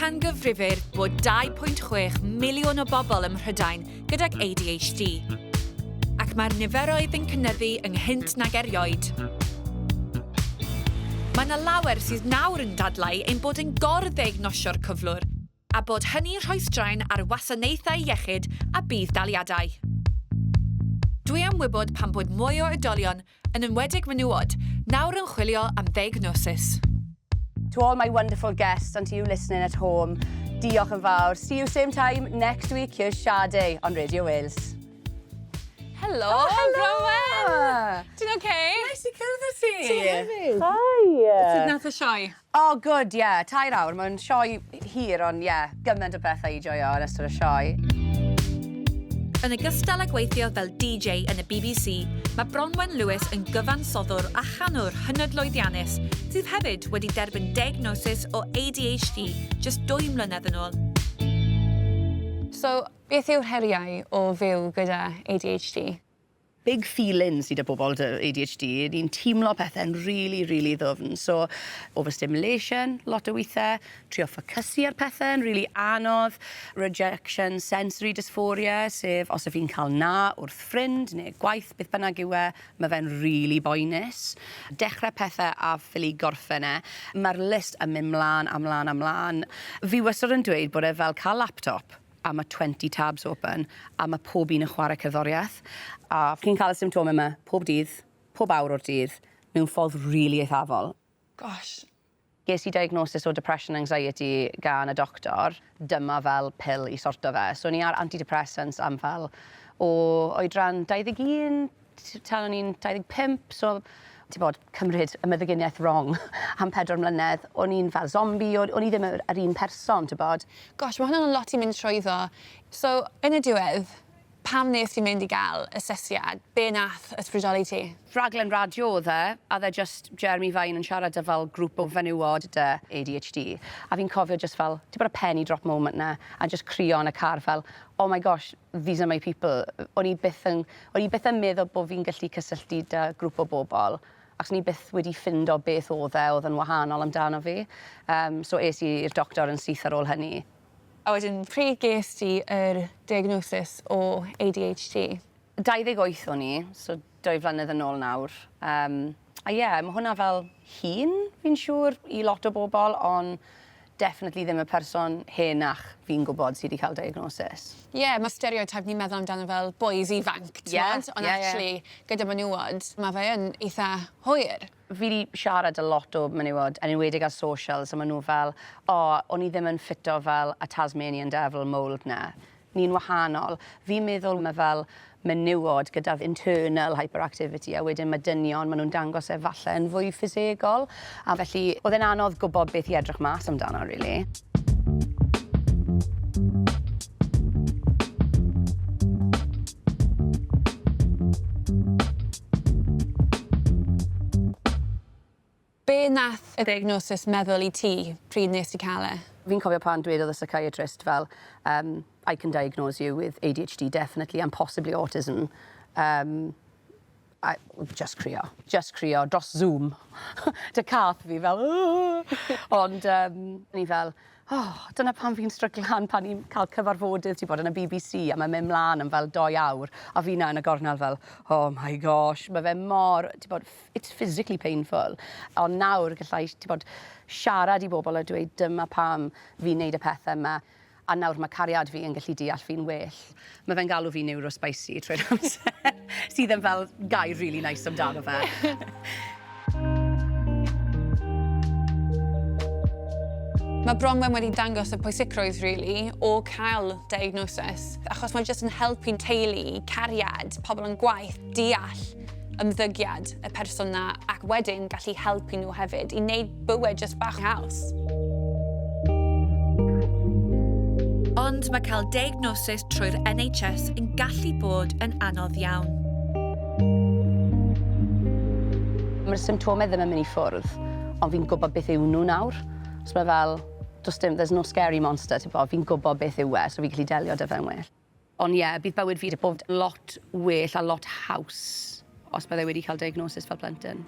Amcangyfrifir bod 2.6 miliwn o bobl ym Mhrydain gydag ADHD, ac mae'r niferoedd yn cynyddu ynghynt nag erioed. Mae yna lawer sydd nawr yn dadlau ein bod yn gor-ddiagnosio'r cyflwr, a bod hynny'n rhoi straen ar wasanaethau iechyd a budd-daliadau. Dwi am wybod pam bod mwy o oedolion, yn enwedig menywod, nawr yn chwilio am ddiagnosis. To all my wonderful guests and to you listening at home, diolch yn fawr. See you same time next week. Here's Sade on Radio Wales. Helo, oh, hello. Bronwen! Ti'n oce? Nice i cwrdd â ti. Ti hefyd. Hi. Sut nath y sioe? Oh, good, yeah. 3 awr. Mae'n sioe hir, ond yeah, gymaint o bethau i joio yn ystod y sioe. Yn ogystal â gweithio fel DJ yn y BBC, mae Bronwen Lewis yn gyfansoddwr a chanwr hynod lwyddiannus sydd hefyd wedi derbyn diagnosis o ADHD jyst dwy mlynedd yn ôl. So, beth yw'r heriau o fyw gyda ADHD? Big feelings sy 'da bobl 'da ADHD, ni'n teimlo pethe'n rili rili ddwfn so overstimulation lot o withe, trio ffocysu ar pethe'n rili anodd, rejection sensory dysphoria sef os 'yf fi'n ca'l na wrth ffrind ne' gwaith beth bynnag yw e, ma' fe'n rili boenus. Dechre pethe a ffili gorffen e. Ma'r list yn myn' mlan a mlan a mlan. Fi wastod yn dweud bod e fel ca'l laptop a ma' 20 tabs open a ma' pob un yn chware cerddorieth a chi'n ca'l y symptome 'ma pob dydd, pob awr o'r dydd, mewn ffordd rili eithafol. Gosh. Ges i diagnosis o depression anxiety gan y doctor, dyma fel pil i sorto fe. So o'n i ar antidepressants am fel o oedran 21 tan o'n i'n 25, so t'bod, cymryd y meddyginiaeth wrong am pedwar mlynedd, o'n i'n fel zombie, o'n o'n i ddim yr yr un person, t'bod. Gosh, ma' hwnna'n lot i mynd trwyddo. So, yn y diwedd, pam nes ti mynd i ga'l asesiad? Be' nath ysbrydoli ti? Rhaglen radio o'dd e, a o'dd e jyst Jeremy Vine yn siarad 'da fel grŵp o fenywod 'da ADHD, a fi'n cofio jyst fel, t'bod y penny drop moment 'na, a jyst crio yn y car fel, oh my gosh, these are my people. O'n i byth yn o'n i byth yn meddwl bo' fi'n gallu cysylltu 'da grŵp o bobol achos o'n i byth wedi ffindo beth o'dd e o'dd yn wahanol amdano fi. Yym so es i i'r doctor yn syth ar ôl hynny. A wedyn pryd ges ti yr diagnosis o ADHD? 28 o'n i, so dwy flynedd yn ôl nawr. Yym a ie, ma' hwnna fel hŷn, fi'n siŵr, i lot o bobol, on' definitely ddim y person henach fi'n gwbod sy 'di ca'l diagnosis. Ie, ma' stereotype ni'n meddwl amdano fel bois ifanc, t'mod? Ie, ie, ie. Ond actually gyda menywod ma' fe yn itha hwyr. Fi 'di siarad â lot o menywod, yn enwedig ar socials, a ma' nhw fel, o, o'n i ddim yn ffito fel y Tasmanian devil mould 'na. Ni'n wahanol. Fi'n meddwl ma' fel menywod gyda internal hyperactivity a wedyn ma' dynion, ma' nhw'n dangos e falle yn fwy ffisegol a felly o'dd e'n anodd gwbod beth i edrych mas amdano rili. Be nath y diagnosis meddwl i ti pryd nes ti ca'l e? Fi'n cofio pan dwedodd y psychiatrist fel yym I can diagnose you with ADHD definitely and possibly autism yym a jyst crio. Jyst crio dros Zoom. 'Da cath fi fel Ond yym o'n i fel oh, dyna pam fi'n stryglan pan ni'n ca'l cyfarfodydd ti'n bod yn y BBC a ma'n myn' mlan am fel dou awr a fi 'na yn y gornel fel oh my gosh ma' fe mor t'bod it's physically painful. Ond nawr gallai, t'bod, siarad i bobl a dweud dyma pam fi'n neud y pethe 'ma. A nawr ma' cariad fi yn gallu deall fi'n well. Ma' fe'n galw fi neurospicy trwy'r amser, sydd yn fel gair really nice amdano fe. Mae Bronwen wedi dangos y pwysigrwydd really o cael diagnosis, achos mae jyst yn helpu'n teulu, cariad, pobl yn gwaith, deall ymddygiad y person 'na ac wedyn gallu helpu nhw hefyd i wneud bywyd jyst bach haws. Ond mae cael diagnosis trwy'r NHS yn gallu bod yn anodd iawn. Mae'r symptomau ddim yn mynd i ffwrdd, ond fi'n gwybod beth yw nhw nawr. So mae fel, does dim, there's no scary monster, ti'n fi'n gwybod beth yw e, so fi'n gallu delio 'da fe'n well. Ond ie, bydd bywyd fi 'di bod lot well a lot haws os byddai wedi cael diagnosis fel plentyn.